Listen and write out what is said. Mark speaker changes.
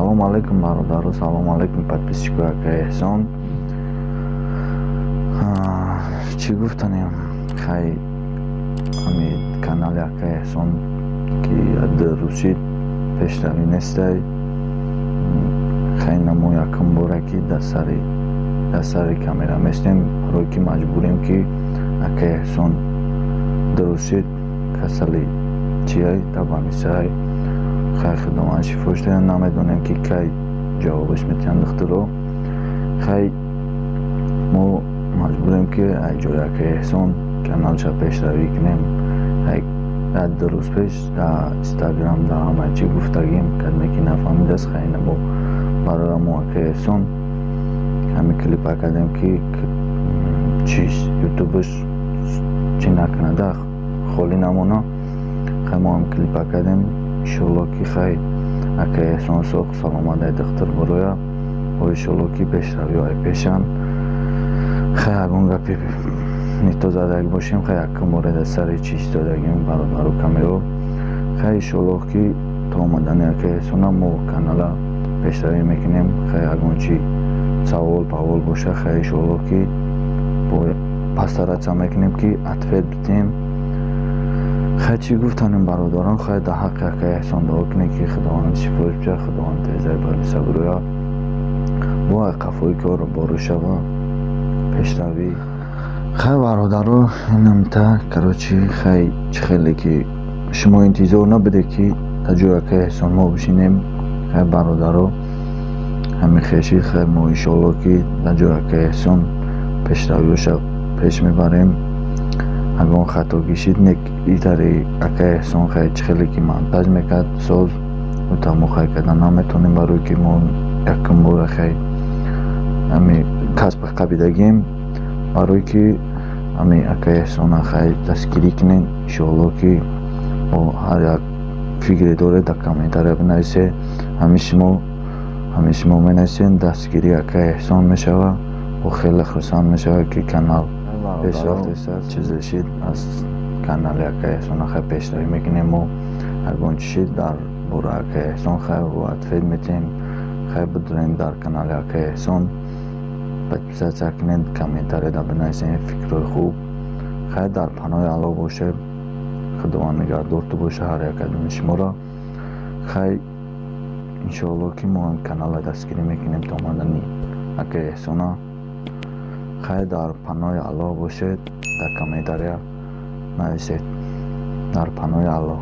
Speaker 1: Салом алейкум, бародаро, салом алейкум, подписчикои акаи Эҳсон. Чӣ гуфтанем? Хай, ҳами канали акаи Эҳсон ки рӯз шид, пешравӣ нестай. Хай, намо якум боре ки дар сари камера местем, барое ки маҷбурем, ки акаи Эҳсон 2 рӯз шид касали чиай, табанисай. Хай, Худованд шифош диҳад. Намедонем, ки кай ҷавобаш метиҳанд духтуро. Хай, мо маҷбурем, ки ай ҷои акаи Эҳсон каналша пешравӣ кунем. Як 2 рӯз пеш дар Инстаграм, дар ҳама чӣ гуфтагим, кадме ки нафаҳмидааст. Хай, мо барои ҳамо акаи Эҳсон ҳамин клипа кардем, ки чиш ютубаш чӣ накунада, холӣ намона. Хай, мо ҳам клипа кардем. Иншоалло, ки хай, акаи Эҳсон соғ саломат ай духтур бароя ва иншоалло, ки пешравиҳо ай пешанд. Хай, ягон гапи не то задаг бошем. Хай, якум боре дар сари чӣ истодагим, бародару камеро. Хай, иншоалло, ки то омадани акаи Эҳсона мо канала пешравӣ мекунем. Хай, ягон чӣ савол павол боша, хай, иншоалло, ки постараться мекунем, ки ответ бидиҳем. Хай, чӣ гуфтанем, бародарон? Хай, дар ҳаққи акаи Эҳсон дуо кунед, ки Худованд шифош бидиҳад, Худованд тезаи балиса бироя, бо ай қафои кор борӯ шава, пешравӣ. Хай, бародаро, инамта, короче, хай, чӣ хеле ки шумо интизор набуде, ки дар ҷои акаи Эҳсон мо бишинем. Хай, бародаро, ҳамин хешид. Хай, мо иншоалло, ки дар ҷои акаи Эҳсон пешравиҳоша пеш мебарем. Ягон хатогӣ шид, нек итари акаи Эҳсон, хай, чӣ хеле ки монтаж мекард соз, мо хай карда наметонем, барое ки мо якум бора, хай, ҳами касб қабидагем. Барое ки ҳами акаи Эҳсона, хай, дастгирӣ кунем. Иншоалло, ки бо ҳар як фикре доред, дар комментария бинависед. Ҳамин шумо менависед, дастгирии акаи Эҳсон мешавад ва хеле хурсанд мешавад, ки канал пешрафт чизе шид. Аз канали акаи Эҳсона, хай, пешравӣ мекунем мо. Ягон чи шид дар бораи акаи Эҳсон, хай, ответ метиҳем. Хай, бидурем, дар канали акаи Эҳсон подписаться кунед, комментарияда бинависед фикрҳои хуб. Хай, дар паноҳи Аллоҳ бошед, Худованд нигаҳдорту боша ҳар як адами шуморо. Хай, иншоалло, ки мо каналро дастгирӣ мекунем то омадани акаи Эҳсона. Хай, дар паноҳи Аллоҳ бошед, дар комментария нависед. Дар паноҳи Аллоҳ.